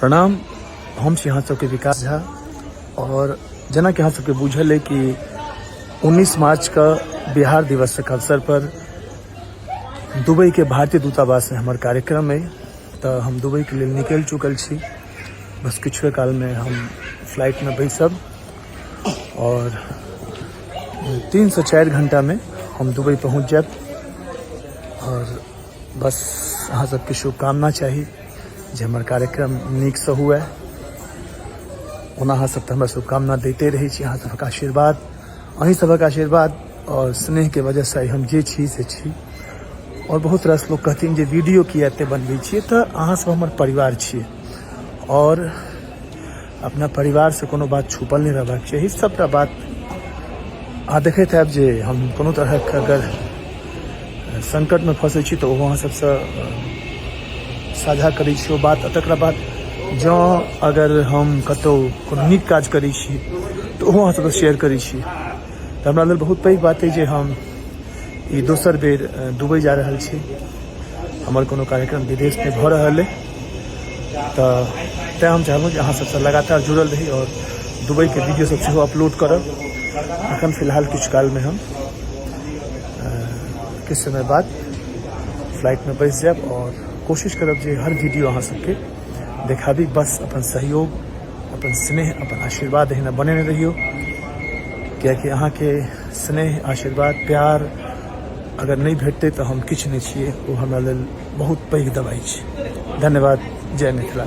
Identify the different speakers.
Speaker 1: प्रणाम। हम छी अहाँ सबके विकास झा और जेनाकि अहाँ सबके बुझल अइ कि 19 मार्चके बिहार दिवसक अवसर पर दुबईके भारतीय दूतावासमे हमर कार्यक्रम अइ, तऽ हम दुबईके लेल निकलि चुकल छी। बस किछुए कालमे हम फ्लाइटमे बैसब और 3 से 4 घंटामे हम दुबई पहुँच जायब। और बस अहाँ सबके शुभकामना चाही जे हमर कार्यक्रम नीकसँ हुए। ओना अहाँ सब तऽ हमरा शुभकामना दैते रहै छी। अहाँ सबक आशीर्वाद, अहीं सबक आशीर्वाद और स्नेहके वजहसँ आइ हम जे छी से छी। और बहुत रास लोग कहथिन जे वीडियो किया एते बनबै छियै, तऽ अहाँ सब हमर परिवार छियै और अपना परिवारसँ कोनो बात छुपल नहि रहबाक चाही। सबटा बात अहाँ देखैत हैब जे हम कोनो तरहक अगर संकटमे फँसै छी तऽ ओहो अहाँ सबसँ साझा करै छी ओ बात। तकरा बाद जँ अगर हम कतहु कोनो नीक काज करै छी तऽ ओहो अहाँ सबसँ शेयर करै छी। तऽ हमरा लेल बहुत पैघ बात अइ जे हम ई दोसर बेर दुबई जा रहल छी। हमर कोनो कार्यक्रम विदेशमे भऽ रहल अइ, तऽ तैँ हम चाहलहुँ जे अहाँ सबसँ लगातार जुड़ल रही आओर दुबईके वीडियो सब सेहो अपलोड करब। एखन फिलहाल किछु कालमे हम किछु समय बाद फ्लाइटमे बैस जायब आओर कोशिश करब जे हर वीडियो अहाँ सबके देखाबी। बस अपन सहयोग, अपन स्नेह, अपन आशीर्वाद एहिना बनेने रहियौ, कियाकि अहाँके स्नेह, आशीर्वाद, प्यार अगर नहि भेटतै तऽ हम किछु नहि छियै। ओ हमरा लेल बहुत पैघ दवाइ छै। धन्यवाद। जय मिथिला।